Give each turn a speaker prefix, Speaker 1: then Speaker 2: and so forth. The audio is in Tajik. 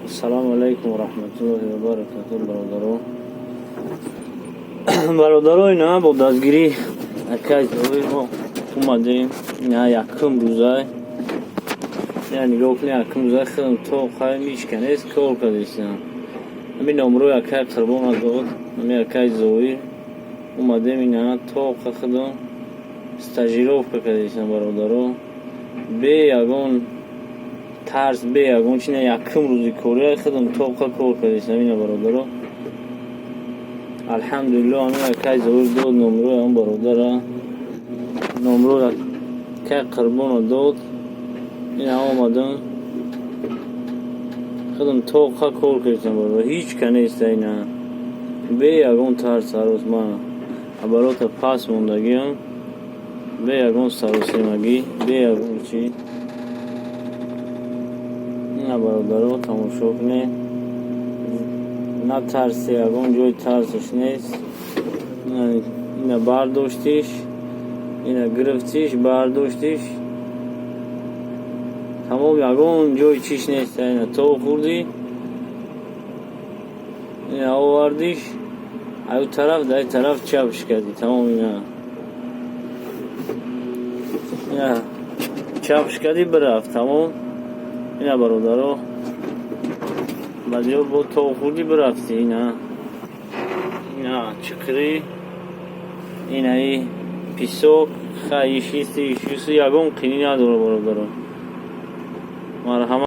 Speaker 1: Ассалому алайкум ва раҳматуллоҳи ва баракатуҳ, бародаро. Бародаро, ина бо дастгирӣ акай Зоир мо омадем. Ина якум рӯзай. Я нигоҳ кунед, якум рӯзай худам то хай мишканест, кор кардистам. Ҳамин номрои акай Қурбона дод, ҳамин акай Зоир. Омадем, ина тоқа худам стажировка кардистам, бародаро. Бе ягон тарс, бе ягон чи, якум рӯзи кория худам тоқа кор кардистам, ина, бародаро. Алҳамдулилло, ҳамин акай Зоир дод номрои он бародара. Номрои акай Қурбона дод. Ина омадам. Худам тоқа кор кардистам, бародар. Ҳеҷ ка нест ина. Бе ягон тарс ҳарос ман оборота пас мондагиам. Бе ягон саросемагӣ, бе ягон чӣ. Ина, бародаро, тамошо кунед. На тарсе, ягон ҷои тарсаш нест. Ина бардоштиш, ина гирифтиш, бардоштиш. Тамом, ягон ҷои чиш нест. Ина то хӯрдӣ, ина овардиш, аю тараф дай тараф чапш кардӣ. Тамом, ина. Ина чапш кардӣ, бирафт. Тамом. Ина, бародаро. Баъдиё бо то хӯрдӣ, бирафтӣ, ина. Ина чиқирӣ. Ина и песок, хай ишисти, ишисти, ягон қинӣ надора, бародаро. Марҳамат.